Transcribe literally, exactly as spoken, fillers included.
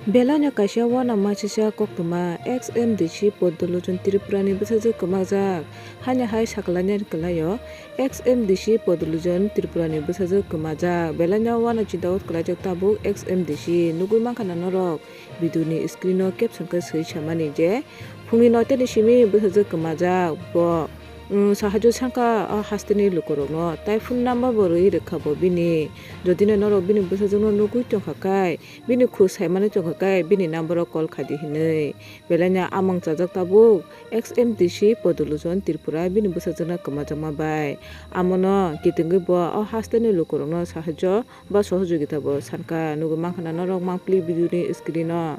Belai no kaisa uanama sisa koktwma, ex M D C Podolojon Tripura ni bwsajwk kwmajak. Haino hai sakalainani kwlaio, ex M D C Podolojon Tripura ni bwsajwk kwmajak. Belai no uano chinta kwlaijak tabuk ex M D C. Nugwi mankha na norok video ni screen o caption khe swi samani je phungni noitani simi bwsajwk kwmajak bo. Sahajo sangkha o hasteni lukurokno, tai phone number bo rwi rwkha bo bini. Jodi no norok bini bwsajwkno nugwi tongkha khe, bini khuk saimani tongkha khe bini number o call khaidi hinwi. Belai no amang chajak tabuk ex M D C Podolojon Tripura bini bwsajwkno kwmajakma bai. Amono kitingwi bo o hasteni lukurokno sahajo ba sohojogita bo sankha. Nugwi mankha na norok mangpili video ni screen o.